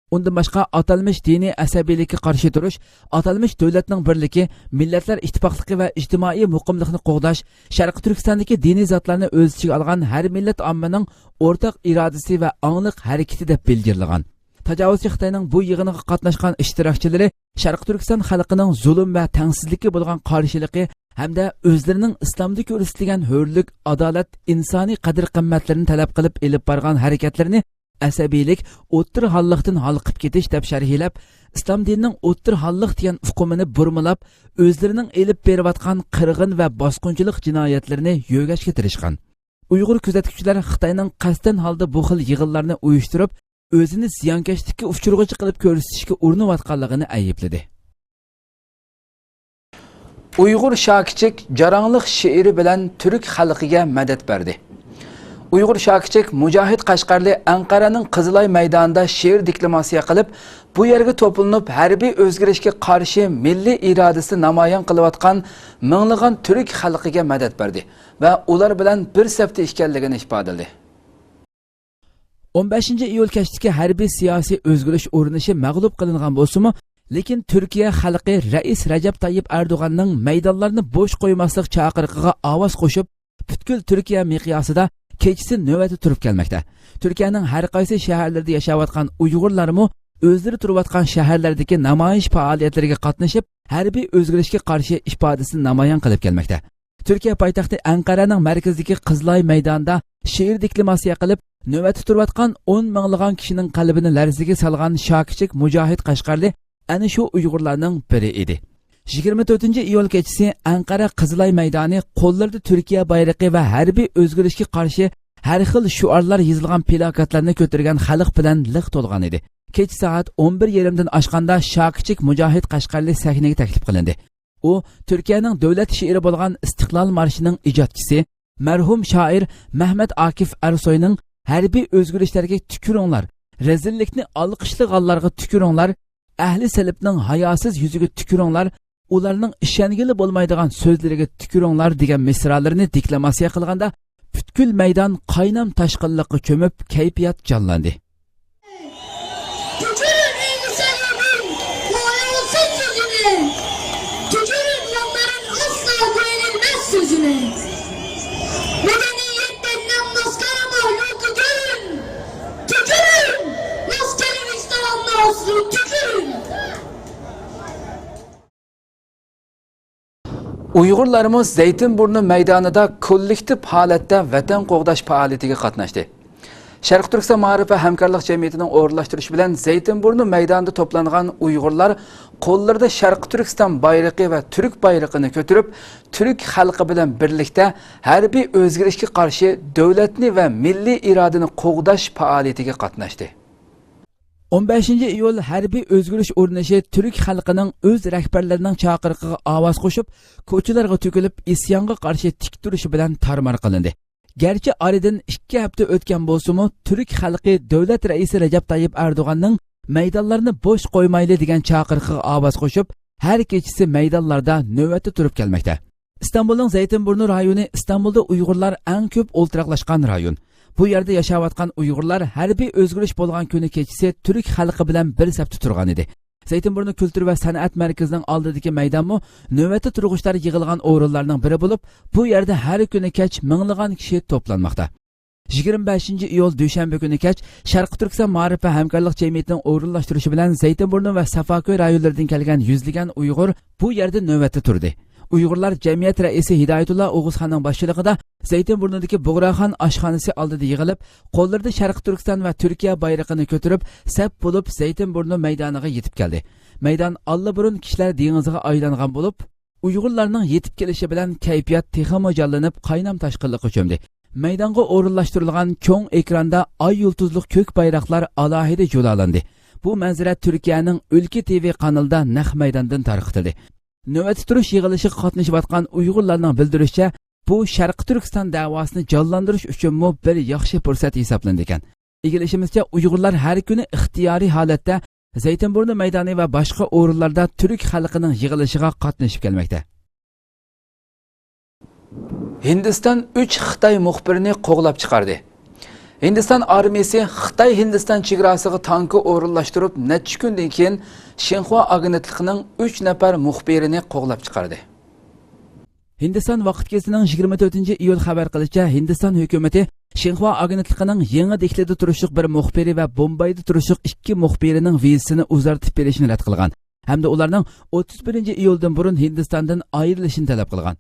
ئۇندىن باشقا، ئاتالمىش دىنىي ئەسەبىيلىككە قارشى تۇرۇش، ئاتالمىش دۆلەتنىڭ بىرلىكى، مىللەتلەر ئىتتىپاقلىقى ۋە ئىجتىمائىي مۇقىملىقنى قوغداش، شەرقىي تۈركىستاندىكى دىنىي زاتلارنى ئۆز ئىچىگە ئالغان ھەر مىللەت ئاممىنىڭ ئورتاق ئىرادىسى ۋە ئاڭلىق ھەرىكىتى دەپ بىلگىلىغان. تاجاۋۇزچى خىتاينىڭ بۇ يىغىنىغا قاتناشقان ئىشتىراكچىلىرى شەرقىي تۈركىستان خەلقىنىڭ زۇلۇم ۋە تەڭسىزلىككە بولغان قارشىلىقى ھەمدە ئۆزلىرىنىڭ ئىسلامدا كۆرسىتىلگەن ھۆرلۈك، ئادالەت، ئىنسانىي قەدىر-قىممەتلىرىنى تەلەپ قىلىپ ئېلىپ بارغان ھەرىكەتلىرىنى ئەسەبىيلىك، ئوتتۇرا ھاللىقتىن ھالقىپ كېتىش دەپ شەرھلەپ، ئىسلام دىنىنىڭ ئوتتۇرا ھاللىق دېگەن ئۇقۇمىنى بۇرمىلاپ، ئۆزلىرىنىڭ ئېلىپ بېرىۋاتقان قىرغىن ۋە باسقۇنچىلىق جىنايەتلىرىنى يۆگەشكە تىرىشقان. ئۇيغۇر كۆزەتكۈچىلەر خىتاينىڭ قەستەن ھالدا بۇ خىل يىغىنلارنى ئۇيۇشتۇرۇپ، ئۆزىنى زىيانكەشلىككە ئۇچرىغۇچى قىلىپ كۆرسىتىشكە ئۇرۇنۇۋاتقانلىقىنى ئەيىبلىدى. ئۇيغۇر شاكىچىك جاراڭلىق شېئىرى بىلەن تۈرك خەلقىگە مەدەت بەردى. ئۇيغۇر شاكىچىك مۇجاھىد قەشقەرلى ئەنقەرەنىڭ قىزىلاي مەيدانىدا شېئىر دېكلاماتسىيە قىلىپ، بۇ يەرگە توپلىنىپ ھەربىي ئۆزگىرىشكە قارشى مىللىي ئىرادىسىنى نامايان قىلىۋاتقان مىڭلىغان تۈرك خەلقىگە مەدەت بەردى ۋە ئۇلار بىلەن بىر سەپتە ئىكەنلىكىنى ئىپادىلىدى. ئون بەشىنچى ئىيۇل كەچتىكى ھەربىي سىياسىي ئۆزگىرىش ئۇرۇنۇشى مەغلۇپ قىلىنغان بولسىمۇ، لېكىن تۈركىيە خەلقى رەئىس رەجەپ تايىپ ئەردوغاننىڭ مەيدانلارنى بوش قويماسلىق چاقىرىقىغا ئاۋاز قوشۇپ، پۈتكۈل تۈركىيە مىقياسىدا كېچىسى نۆۋەتتە تۇرۇپ كەلمەكتە. تۈركىيەنىڭ ھەر قايسى شەھەرلىرىدە ياشاۋاتقان ئۇيغۇرلارمۇ ئۆزلىرى تۇرۇۋاتقان شەھەرلەردىكى نامايىش پائالىيەتلىرىگە قاتنىشىپ، ھەربىي ئۆزگىرىشكە قارشى ئىپادىسىنى نامايان قىلىپ كەلمەكتە. تۈركىيە پايتەختى ئەنقەرەنىڭ مەركىزىدىكى قىزلاي مەيدانىدا شېئىر دېكلاماتسىيە قىلىپ، نۆۋەتتە تۇرۇۋاتقان ئون مىڭلىغان كىشىنىڭ قەلبىنى لەرزىگە سالغان شاكىچىك مۇجاھىد قەشقەرلى ئەنە شۇ ئۇيغۇرلارنىڭ بىرى ئىدى. يىگىرمە تۆتىنچى ئىيۇل كېچىسى ئەنقەرە قىزلاي مەيدانى قوللىرىدا تۈركىيە بايرىقى ۋە ھەربىي ئۆزگىرىشكە قارشى ھەر خىل شوئارلار يېزىلغان پىلاكاتلارنى كۆتۈرگەن خەلق بىلەن لىق تولغان ئىدى. كېچە سائەت ئون بىر يېرىمدىن ئاشقاندا شاكىچىك مۇجاھىد قەشقەرلى سەھنىگە تەكلىپ قىلىندى. ئۇ تۈركىيەنىڭ دۆلەت شېئىرى بولغان ئىستىقلال مارشىنىڭ ئىجادچىسى، مەرھۇم شائىر مەھمەت ئاكىف ئەرسوينىڭ ھەربىي ئۆزگىرىشلەرگە تۈكۈرۈڭلار، رەزىللىكنى ئالقىشلىغانلارغا تۈكۈرۈڭلار، ئەھلى سەلىپنىڭ ھاياسىز يۈزىگە تۈكۈرۈڭلار، ئۇلارنىڭ ئىشەنگىلى بولمايدىغان سۆزلىرىگە تۈكۈرۈڭلار دېگەن مىسرالىرىنى دېكلاماتسىيە قىلغاندا، پۈتكۈل مەيدان قاينام تاشقىنلىققا چۆمۈپ، كەيپىيات جانلاندى. تۈكۈرۈن ئەينى سەنەدىن، بۇ ئايالسىز سۆزىنى. تۈكۈرۈن يانلارىن ئاسلا گۈللىمەس سۆزىنى. مەدەنىيەت دەننەم ماسكارا مەھلۇقى گۈلۈم. تۈكۈرۈن ماسكارا ۋىجداننى ئاسلى تۈكۈرۈن. ئۇيغۇرلارمۇ زەيتىن بۇرنى مەيدانىدا كوللېكتىپ ھالەتتە ۋەتەن قوغداش پائالىيىتىگە قاتناشتى. شەرقىي تۈركىستان مائارىپ ۋە ھەمكارلىق جەمئىيىتىنىڭ ئورۇنلاشتۇرۇشى بىلەن زەيتىن بۇرنى مەيدانىدا توپلانغان ئۇيغۇرلار قوللىرىدا شەرقىي تۈركىستان بايرىقى ۋە تۈرك بايرىقىنى كۆتۈرۈپ، تۈرك خەلقى بىلەن بىرلىكتە ھەربىي ئۆزگىرىشكە قارشى دۆلەتنى ۋە مىللىي ئىرادىنى قوغداش پائالىيىتىگە قاتناشتى. ئون بەشىنچى ئىيۇل ھەربىي ئۆزگىرىش ئۇرۇنۇشى تۈرك خەلقىنىڭ ئۆز رەھبەرلىرىنىڭ چاقىرىقىغا ئاۋاز قوشۇپ، كوچىلارغا تۆكۈلۈپ، ئىسيانغا قارشى تىك تۇرۇشى بىلەن تارمار قىلىندى. گەرچە ئارىدىن ئىككى ھەپتە ئۆتكەن بولسىمۇ، تۈرك خەلقى دۆلەت رەئىسى رەجەپ تايىپ ئەردوغاننىڭ مەيدانلارنى بوش قويمايلى دېگەن چاقىرىقىغا ئاۋاز قوشۇپ، ھەر كېچىسى مەيدانلاردا نۆۋەتتە تۇرۇپ كەلمەكتە. ئىستانبۇلنىڭ زەيتىنبۇرنى رايونى ئىستانبۇلدا ئۇيغۇرلار ئەڭ كۆپ ئولتۇراقلاشقان رايون. بۇ يەردە ياشاۋاتقان ئۇيغۇرلار ھەربىي ئۆزگىرىش بولغان كۈنى كېچىسى تۈرك خەلقى بىلەن بىر سەپتە تۇرغان ئىدى. زەيتىنبۇرنى كۈلتۈر ۋە سەنئەت مەركىزىنىڭ ئالدىدىكى مەيدانمۇ نۆۋەتتە تۇرغۇچىلار يىغىلغان ئورۇنلارنىڭ بىرى بولۇپ، بۇ يەردە ھەر كۈنى كەچ مىڭلىغان كىشى توپلانماقتا. يىگىرمە بەشىنچى ئىيۇل دۈشەنبە كۈنى كەچ شەرقىي تۈركىستان مائارىپ ۋە ھەمكارلىق جەمئىيىتىنىڭ ئورۇنلاشتۇرۇشى بىلەن زەيتىنبۇرنى ۋە سافاكۆي رايونلىرىدىن كەلگەن يۈزلىگەن ئۇيغۇر بۇ يەردە نۆۋەتتە تۇردى. ئۇيغۇرلار جەمئىيەت رەئىسى ھىدايەتۇللا ئوغۇزخاننىڭ باشچىلىقىدا زەيتىنبۇرنۇدىكى بۇغراخان ئاشخانىسى ئالدىدا يىغىلىپ، قوللىرىدا شەرقىي تۈركىستان ۋە تۈركىيە بايرىقىنى كۆتۈرۈپ، سەپ بولۇپ زەيتىنبۇرنۇ مەيدانىغا يېتىپ كەلدى. مەيدان ئاللىبۇرۇن كىشىلەر دېڭىزىغا ئايلانغان بولۇپ، ئۇيغۇرلارنىڭ يېتىپ كېلىشى بىلەن كەيپىيات تېخىمۇ جانلىنىپ، قاينام تاشقىنلىققا چۆمدى. مەيدانغا ئورۇنلاشتۇرۇلغان چوڭ ئېكراندا ئاي يۇلتۇزلۇق كۆك بايراقلار ئالاھىدە جۇلالاندى. بۇ مەنزىرە تۈركىيەنىڭ ئۈلكە تىۋى قانىلىدا نەق مەيداندىن تارقىتىلدى. نۆۋەتتە تۇرۇش يىغىلىشىغا قاتنىشىۋاتقان ئۇيغۇرلارنىڭ بىلدۈرۈشىچە، بۇ شەرقىي تۈركىستان دەۋاسىنى جانلاندۇرۇش ئۈچۈنمۇ بىر ياخشى پۇرسەت ھېسابلىنىدىكەن. ئىگىلىشىمىزچە، ئۇيغۇرلار ھەر كۈنى ئىختىيارىي ھالەتتە زەيتىنبۇرنۇ مەيدانى ۋە باشقا ئورۇنلاردا تۈرك خەلقىنىڭ يىغىلىشىغا قاتنىشىپ كەلمەكتە. ھىندىستان ئۈچ خىتاي مۇخبىرىنى قوغلاپ چىقاردى. ھىندىستان ئارمىيىسى خىتاي ھىندىستان چېگراسىغا تانكا ئورۇنلاشتۇرۇپ، نەچچە كۈندىن كېيىن شىنخۇا ئاگېنتلىقىنىڭ ئۈچ نەپەر مۇخبىرىنى قوغلاپ چىقاردى. ھىندىستان ۋاقىت گېزىتىنىڭ يىگىرمە تۆتىنچى ئىيۇل خەۋەر قىلىشىچە، ھىندىستان ھۆكۈمىتى شىنخۇا ئاگېنتلىقىنىڭ يېڭى دېھلىدا تۇرۇشلۇق بىر مۇخبىرى ۋە بومبايدا تۇرۇشلۇق ئىككى مۇخبىرىنىڭ ۋىزىسىنى ئۇزارتىپ بېرىشنى رەت قىلغان ھەمدە ئۇلارنىڭ ئوتتۇز بىرىنچى ئىيۇلدىن بۇرۇن ھىندىستاندىن ئايرىلىشىنى تەلەپ قىلغان.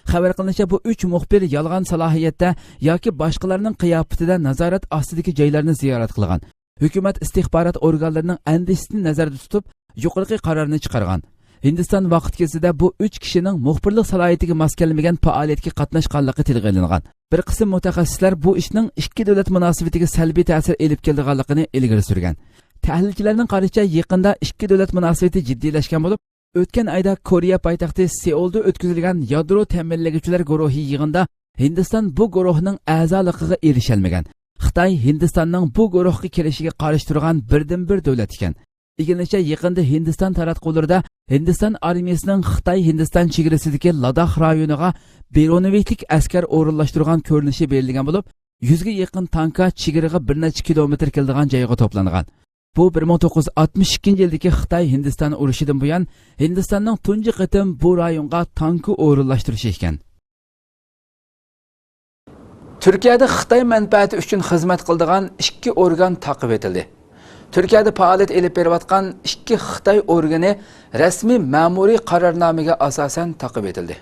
خەۋەر قىلىنىشىچە، بۇ ئۈچ مۇخبىر يالغان سالاھىيەتتە ياكى باشقىلارنىڭ قىياپىتىدە نازارەت ئاستىدىكى جايلارنى زىيارەت قىلغان. ھۆكۈمەت ئىستىخبارات ئورگانلىرىنىڭ ئەندىشىسىنى نەزەردە تۇتۇپ، يۇقىرىقى قارارنى چىقارغان. ھىندىستان ۋاقىت گېزىتىدە بۇ ئۈچ كىشىنىڭ مۇخبىرلىق سالاھىيىتىگە ماس كەلمىگەن پائالىيەتكە قاتناشقانلىقى تىلغا ئېلىنغان. بىر قىسىم مۇتەخەسسىسلەر بۇ ئىشنىڭ ئىككى دۆلەت مۇناسىۋىتىگە سەلبىي تەسىر ئېلىپ كېلىدىغانلىقىنى ئىلگىرى سۈرگەن. تەھلىلچىلەرنىڭ قارىشىچە، يېقىندا ئىككى دۆلەت مۇناسىۋىتى جىددىيلەشكەن بولۇپ، ئۆتكەن ئايدا كورېيە پايتەختى سېئۇلدا ئۆتكۈزۈلگەن يادرو تەمىنلىگۈچىلەر گۇرۇھى يىغىنىدا ھىندىستان بۇ گۇرۇھنىڭ ئەزالىقىغا ئېرىشەلمىگەن. خىتاي ھىندىستاننىڭ بۇ گۇرۇھقا كىرىشىگە قارشى تۇرغان بىردىنبىر دۆلەت ئىكەن. ئىگىلىنىشىچە، يېقىندا ھىندىستان تاراتقۇلىرىدا ھىندىستان ئارمىيىسىنىڭ خىتاي ھىندىستان چېگرىسىدىكى لاداخ رايونىغا بىرونېۋىكلىك ئەسكەر ئورۇنلاشتۇرغان كۆرۈنۈشى بېرىلگەن بولۇپ، يۈزگە يېقىن تانكا چېگرىغا بىر نەچچە كىلومېتىر كېلىدىغان جايغا توپلانغان. بۇ بىر مىڭ توققۇز يۈز ئاتمىش ئىككىنچى يىلدىكى خىتاي ھىندىستان ئۇرۇشىدىن بۇيان ھىندىستاننىڭ تۇنجى قېتىم بۇ رايونغا تانكا ئورۇنلاشتۇرۇشى ئىكەن. تۈركىيەدە خىتاي مەنپەئەتى ئۈچۈن خىزمەت قىلىدىغان ئىككى ئورگان تاقىۋېتىلدى. تۈركىيەدە پائالىيەت ئېلىپ بېرىۋاتقان ئىككى خىتاي ئورگىنى رەسمىي مەمۇرىي قارارنامىگە ئاساسەن تاقىۋېتىلدى.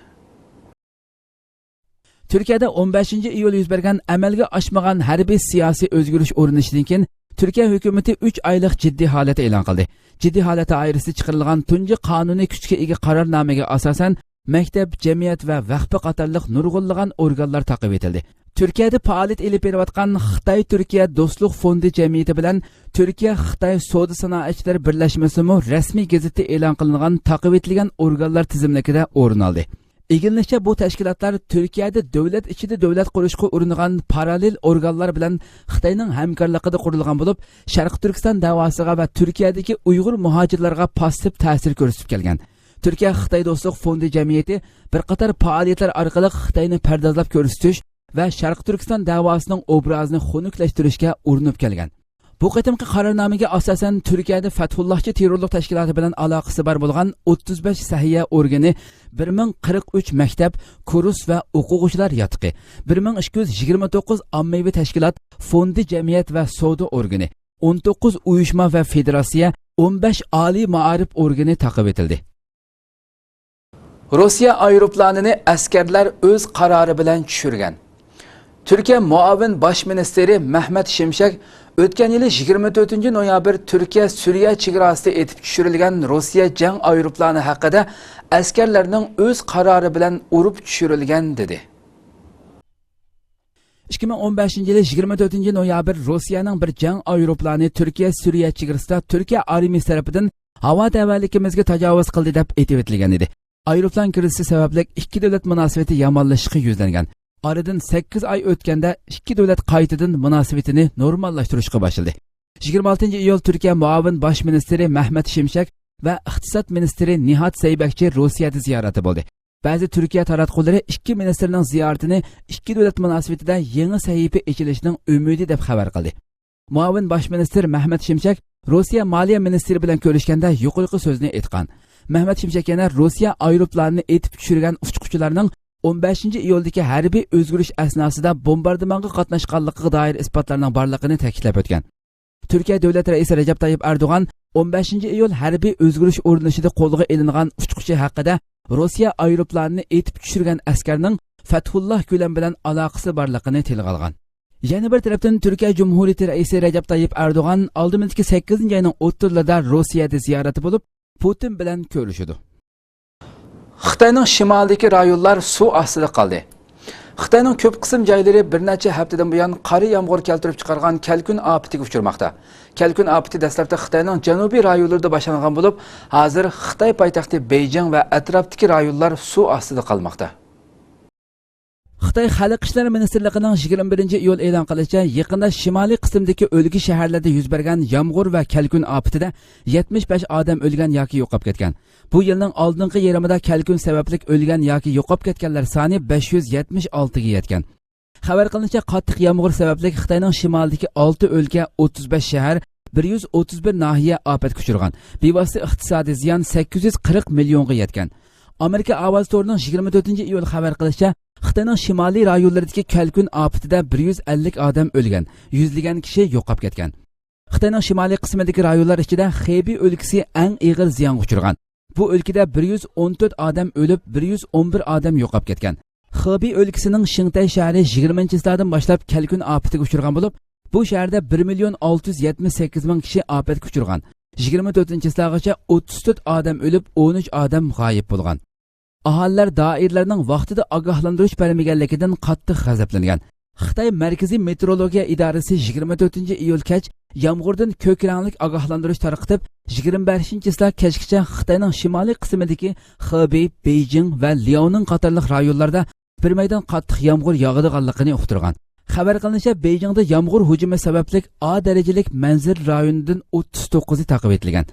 تۈركىيەدە ئون بەشىنچى ئىيۇل يۈز بەرگەن ئەمەلگە ئاشمىغان ھەربىي سىياسىي ئۆزگىرىش ئورنىشىدىن كېيىن، تۈركىيە ھۆكۈمىتى ئۈچ ئايلىق جىددىي ھالەت ئېلان قىلدى. جىددىي ھالەت دائىرىسىدە چىقىرىلغان تۇنجى قانۇنىي كۈچكە ئىگە قارارنامىگە ئاساسەن، مەكتەپ، جەمئىيەت ۋە ۋەخپە قاتارلىق نۇرغۇنلىغان ئورگانلار تاقىۋېتىلدى. تۈركىيەدە پائالىيەت ئېلىپ بېرىۋاتقان خىتاي تۈركىيە دوستلۇق فوندى جەمئىيىتى بىلەن تۈركىيە خىتاي سودا سانائەتچىلەر بىرلەشمىسىمۇ رەسمىي گېزىتتە ئېلان قىلىنغان تاقىۋېتىلگەن ئورگانلار تىزىملىكىدە ئورۇن ئالدى. ئىگىلىنىشىچە، بۇ تەشكىلاتلار تۈركىيەدە دۆلەت ئىچىدە دۆلەت قۇرۇشقا ئۇرۇنغان پاراللېل ئورگانلار بىلەن خىتاينىڭ ھەمكارلىقىدا قۇرۇلغان بولۇپ، شەرقىي تۈركىستان دەۋاسىغا ۋە تۈركىيەدىكى ئۇيغۇر مۇھاجىرلارغا پاسسىپ تەسىر كۆرسىتىپ كەلگەن. تۈركىيە خىتاي دوستلۇق فوندى جەمئىيىتى بىر قاتار پائالىيەتلەر ئارقىلىق خىتاينى پەردازلاپ كۆرسىتىش ۋە شەرقىي تۈركىستان دەۋاسىنىڭ ئوبرازىنى خۇنۈكلەشتۈرۈشكە ئۇرۇنۇپ كەلگەن. بۇ قېتىمقى قارارنامىگە ئاساسەن، تۈركىيەدە فەتھۇللاھچى تېررورلۇق تەشكىلاتى بىلەن ئالاقىسى بار بولغان ئوتتۇز بەش سەھىيە ئورگىنى، بىر مىڭ قىرىق ئۈچ مەكتەپ، كۇرس ۋە ئوقۇغۇچىلار ياتىقى، بىر مىڭ ئىككى يۈز يىگىرمە توققۇز ئاممىۋى تەشكىلات، فوندى جەمئىيەت ۋە سودا ئورگىنى، ئون توققۇز ئۇيۇشما ۋە فېدېراتسىيە، ئون بەش ئالىي مائارىپ ئورگىنى تاقىۋېتىلدى. روسىيە ئايروپىلانىنى ئەسكەرلەر ئۆز قارارى بىلەن چۈشۈرگەن. تۈركىيە مۇئاۋىن باش مىنىستىرى مەھمەت شىمشەك ئۆتكەن يىلى يىگىرمە تۆتىنچى نويابىر تۈركىيە سۈرىيە چېگراسىدا ئېتىپ چۈشۈرۈلگەن روسىيە جەڭ ئايروپىلانى ھەققىدە ئەسكەرلەرنىڭ ئۆز قارارى بىلەن ئۇرۇپ چۈشۈرۈلگەن دېدى. ئىككى مىڭ ئون بەشىنچى يىلى يىگىرمە تۆتىنچى نويابىر روسىيەنىڭ بىر جەڭ ئايروپىلانى تۈركىيە سۈرىيە چېگرىسىدا تۈركىيە ئارمىيىسى تەرىپىدىن ھاۋا تەۋەلىكىمىزگە تاجاۋۇز قىلدى دەپ ئېتىۋېتىلگەن ئىدى. ئايروپىلان كىرىزىسى سەۋەبلىك ئىككى دۆلەت مۇناسىۋىتى يامانلىشىشقا يۈزلەنگەن. ئارىدىن سەككىز ئاي ئۆتكەندە ئىككى دۆلەت قايتىدىن مۇناسىۋىتىنى نورماللاشتۇرۇشقا باشلىدى. يىگىرمە ئالتىنچى ئىيۇل تۈركىيە مۇئاۋىن باش مىنىستىرى مەھمەت شىمشەك ۋە ئىقتىساد مىنىستىرى نىھات سەيبەكچى روسىيەدە زىيارەتتە بولدى. بەزى تۈركىيە تاراتقۇلىرى ئىككى مىنىستىرنىڭ زىيارىتىنى ئىككى دۆلەت مۇناسىۋىتىدە يېڭى سەھىپە ئېچىلىشىنىڭ ئۈمىدى دەپ خەۋەر قىلدى. مۇئاۋىن باش مىنىستىر مەھمەت شىمشەك روسىيە مالىيە مىنىستىرى بىلەن كۆرۈشكەندە يۇقىرىقى سۆزنى ئېيتقان. مەھمەت شىمشەك يەنە روسىيە ئايروپىلانىنى ئېتىپ چۈشۈرگەن ئۇچقۇچىلارنىڭ ئون بەشىنچى ئىيۇلدىكى ھەربىي ئۆزگىرىش ئەسناسىدا بومباردىمانغا قاتناشقانلىقىغا دائىر ئىسپاتلارنىڭ بارلىقىنى تەكىتلەپ ئۆتكەن. تۈركىيە دۆلەت رەئىسى رەجەپ تايىپ ئەردوغان ئون بەشىنچى ئىيۇل ھەربىي ئۆزگىرىش ئورۇنلىشىدا قولغا ئېلىنغان ئۇچقۇچى ھەققىدە روسىيە ئايروپىلانىنى ئېتىپ چۈشۈرگەن ئەسكەرنىڭ فەتھۇللا گۈلەن بىلەن ئالاقىسى بارلىقىنى تىلغا ئالغان. يەنە بىر تەرەپتىن، تۈركىيە جۇمھۇرىيىتى رەئىسى رەجەپ تايىپ ئەردوغان ئالدىمىزدىكى سەككىزىنچى ئاينىڭ ئوتتۇزلىرىدا روسىيەدە زىيارەتتە بولۇپ، پۇتىن بىلەن كۆرۈشىدۇ. خىتاينىڭ شىمالىدىكى رايونلار سۇ ئاستىدا قالدى. خىتاينىڭ كۆپ قىسىم جايلىرى بىر نەچچە ھەپتىدىن بۇيان قارا يامغۇر كەلتۈرۈپ چىقارغان كەلكۈن ئاپىتىگە ئۇچرىماقتا. كەلكۈن ئاپىتى دەسلەپتە خىتاينىڭ جەنۇبىي رايونلىرىدا باشلانغان بولۇپ، ھازىر خىتاي پايتەختى بېيجىڭ ۋە ئەتراپتىكى رايونلار سۇ ئاستىدا قالماقتا. خىتاي خەلق ئىشلىرى مىنىستىرلىقىنىڭ يىگىرمە بىرىنچى ئىيۇل ئېلان قىلىشىچە، يېقىندا شىمالىي قىسىمدىكى ئۆلكە شەھەرلەردە يۈز بەرگەن يامغۇر ۋە كەلكۈن ئاپىتىدە يەتمىش بەش ئادەم ئۆلگەن ياكى يوقاپ كەتكەن. بۇ يىلنىڭ ئالدىنقى يېرىمىدا كەلكۈن سەۋەبلىك ئۆلگەن ياكى يوقاپ كەتكەنلەر سانى بەش يۈز يەتمىش ئالتىگە يەتكەن. خەۋەر قىلىنىشىچە، قاتتىق يامغۇر سەۋەبلىك خىتاينىڭ شىمالىدىكى ئالتە ئۆلكە، ئوتتۇز بەش شەھەر، بىر يۈز ئوتتۇز بىر ناھىيە ئاپەتكە ئۇچرىغان. بىۋاسىتە ئىقتىسادىي زىيان سەككىز يۈز قىرىق مىليونغا يەتكەن. ئامېرىكا ئاۋازى تورىنىڭ يىگىرمە تۆتىنچى ئىيۇل خەۋەر قىلىشىچە، خىتاينىڭ شىمالىي رايونلىرىدىكى كەلكۈن ئاپىتىدە بىر يۈز ئەللىك ئادەم ئۆلگەن، يۈزلىگەن كىشى يوقاپ كەتكەن. خىتاينىڭ شىمالىي قىسمىدىكى رايونلار ئىچىدە خېبېي ئۆلكىسى ئەڭ ئېغىر زىيانغا ئۇچرىغان. بۇ ئۆلكىدە بىر يۈز ئون تۆت ئادەم ئۆلۈپ، بىر يۈز ئون بىر ئادەم يوقاپ كەتكەن. خېبېي ئۆلكىسىنىڭ شىڭتەي شەھىرى يىگىرمىنچى چىسلادىن باشلاپ كەلكۈن ئاپىتىگە ئۇچرىغان بولۇپ، بۇ شەھەردە بىر مىليون ئالتە يۈز يەتمىش سەككىز مىڭ كىشى ئاپەتكە ئۇچرىغان. يىگىرمە تۆتىنچى چىسلاغىچە ئوتتۇز تۆت ئادەم ئۆلۈپ، ئون ئۈچ ئادەم غايىب بولغان. ئاھالىلەر دائىرىلەرنىڭ ۋاقتىدا ئاگاھلاندۇرۇش بەرمىگەنلىكىدىن قاتتىق غەزەپلەنگەن. خىتاي مەركىزىي مېتېئورولوگىيە ئىدارىسى يىگىرمە تۆتىنچى ئىيۇل كەچ يامغۇردىن كۆك رەڭلىك ئاگاھلاندۇرۇش تارقىتىپ، يىگىرمە بەشىنچى چىسلا كەچكىچە خىتاينىڭ شىمالىي قىسمىدىكى خېبېي، بېيجىڭ ۋە لياۋنىڭ قاتارلىق رايونلاردا بىر مەيدان قاتتىق يامغۇر ياغىدىغانلىقىنى ئۇقتۇرغان. خەۋەر قىلىنىشىچە، بېيجىڭدا يامغۇر ھۇجۇمى سەۋەبلىك ئا دەرىجىلىك مەنزىرە رايونىدىن ئوتتۇز توققۇزى تاقىۋېتىلگەن.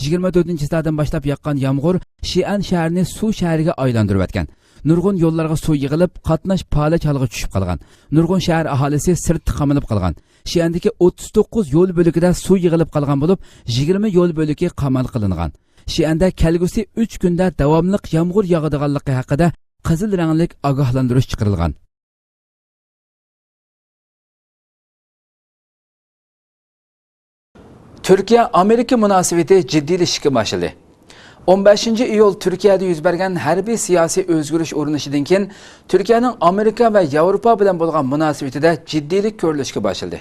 يىگىرمە تۆتىنچى چىسلادىن باشلاپ ياغقان يامغۇر شىئەن شەھىرىنى سۇ شەھىرىگە ئايلاندۇرۇۋەتكەن. نۇرغۇن يوللارغا سۇ يىغىلىپ، قاتناش پالەچ ھالغا چۈشۈپ قالغان. نۇرغۇن شەھەر ئاھالىسى سىرتتا قامىلىپ قالغان. شىئەندىكى ئوتتۇز توققۇز يول بۆلىكىدە سۇ يىغىلىپ قالغان بولۇپ، يىگىرمە يول بۆلىكى قامال قىلىنغان. شىئەندە كەلگۈسى ئۈچ كۈندە داۋاملىق يامغۇر ياغىدىغانلىقى ھەققىدە قىزىل رەڭلىك ئاگاھلاندۇرۇش چىقىرىلغان. تۈركىيە ئامېرىكا مۇناسىۋىتى جىددىيلىشىشكە باشلىدى. ئون بەشىنچى ئىيۇل تۈركىيەدە يۈز بەرگەن ھەربىي سىياسىي ئۆزگىرىش ئۇرۇنۇشىدىن كېيىن، تۈركىيەنىڭ ئامېرىكا ۋە ياۋروپا بىلەن بولغان مۇناسىۋىتىدە جىددىيلىك كۆرۈلۈشكە باشلىدى.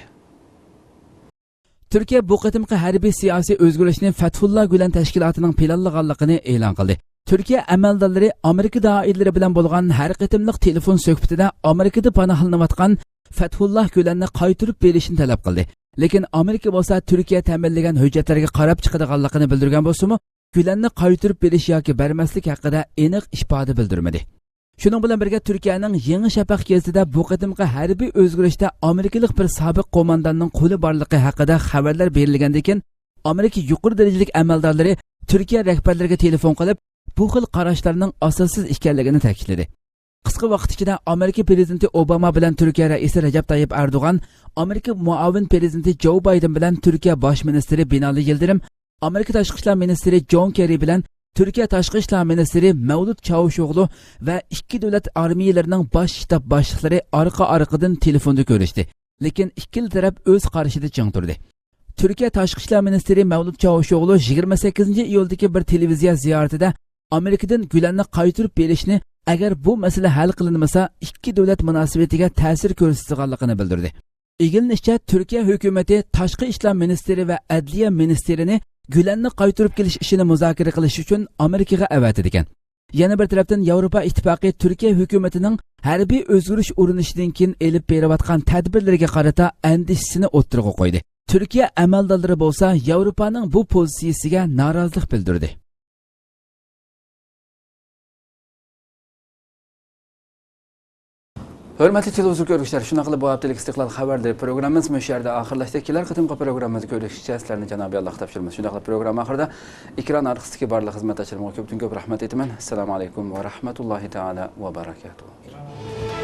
تۈركىيە بۇ قېتىمقى ھەربىي سىياسىي ئۆزگىرىشنى فەتھۇللا گۈلەن تەشكىلاتىنىڭ پىلانلىغانلىقىنى ئېلان قىلدى. تۈركىيە ئەمەلدارلىرى ئامېرىكا دائىرىلىرى بىلەن بولغان ھەر قېتىملىق تېلېفون سۆھبىتىدە ئامېرىكىدا پاناھلىنىۋاتقان فەتھۇللا گۈلەننى قايتۇرۇپ بېرىشنى تەلەپ قىلدى. لېكىن ئامېرىكا بولسا تۈركىيە تەمىنلىگەن ھۆججەتلەرگە قاراپ چىقىدىغانلىقىنى بىلدۈرگەن بولسىمۇ، گۈلەننى قايتۇرۇپ بېرىش ياكى بەرمەسلىك ھەققىدە ئېنىق ئىپادە بىلدۈرمىدى. شۇنىڭ بىلەن بىرگە، تۈركىيەنىڭ يېڭى شەپەق گېزىتىدە بۇ قېتىمقى ھەربىي ئۆزگىرىشتە ئامېرىكىلىق بىر سابىق قومانداننىڭ قولى بارلىقى ھەققىدە خەۋەرلەر بېرىلگەندىن كېيىن، ئامېرىكا يۇقىرى دەرىجىلىك ئەمەلدارلىرى تۈركىيە رەھبەرلىرىگە تېلېفون قىلىپ، بۇ خىل قاراشلارنىڭ ئاساسسىز ئىكەنلىكىنى تەكىتلىدى. قىسقا ۋاقىت ئىچىدە ئامېرىكا پىرېزىدېنتى ئوباما بىلەن تۈركىيە رەئىسى رەجەپ تايىپ ئەردوغان، ئامېرىكا مۇئاۋىن پىرېزىدېنتى جو بايدېن بىلەن تۈركىيە باش مىنىستىرى بىنالى يىلدىرىم، ئامېرىكا تاشقى ئىشلار مىنىستىرى جون كېررى بىلەن تۈركىيە تاشقى ئىشلار مىنىستىرى مەۋلۇت چاۋۇشئوغلۇ ۋە ئىككى دۆلەت ئارمىيەلىرىنىڭ باش شتاب باشلىقلىرى ئارقا-ئارقىدىن تېلېفوندا كۆرۈشتى. لېكىن ئىككىلا تەرەپ ئۆز قارىشىدا چىڭ تۇردى. تۈركىيە تاشقى ئىشلار مىنىستىرى مەۋلۇت چاۋۇشئوغلۇ يىگىرمە سەككىزىنچى ئىيۇلدىكى بىر تېلېۋىزىيە زىيارىتىدە ئامېرىكىدىن گۈلەننى قايتۇرۇپ بېرىشنى، ئەگەر بۇ مەسىلە ھەل قىلىنمىسا، ئىككى دۆلەت مۇناسىۋىتىگە تەسىر كۆرسىتىدىغانلىقىنى بىلدۈردى. ئىگىلىنىشىچە، تۈركىيە ھۆكۈمىتى تاشقى ئىشلار مىنىستىرى ۋە ئەدلىيە مىنىستىرىنى گۈلەننى قايتۇرۇپ كېلىش ئىشىنى مۇزاكىرە قىلىش ئۈچۈن ئامېرىكىغا ئەۋەتىدىكەن. يەنە بىر تەرەپتىن، ياۋروپا ئىتتىپاقى تۈركىيە ھۆكۈمىتىنىڭ ھەربىي ئۆزگىرىش ئۇرۇنۇشىدىن كېيىن ئېلىپ بېرىۋاتقان تەدبىرلىرىگە قارىتا ئەندىشىسىنى ئوتتۇرىغا قويدى. تۈركىيە ئەمەلدارلىرى بولسا ياۋروپانىڭ بۇ پوزىتسىيىسىگە نارازىلىق بىلدۈردى. ھۆرمەتلىك تېلېۋىزور كۆرگۈچىلەر، شۇنداقلا بۇ ھەپتىلىك ئىستىقلال خەۋەرلىرى پروگراممىمىز مۇشۇ يەردە ئاخىرلاشتى. كېلەر قېتىمقى پروگراممىمىزدا كۆرۈشكىچە سىلەرنى جانابىي ئاللاغا تاپشۇرىمىز. شۇنداقلا پروگرامما ئاخىرىدا ئېكران ئارقىسىدىكى بارلىق خىزمەتداشلىرىمغا كۆپتىن كۆپ رەھمەت ئېيتىمەن. ئەسسالامۇ ئەلەيكۇم ۋە رەھمەتۇللاھى تائالا ۋە بەرەكاتۇھۇ.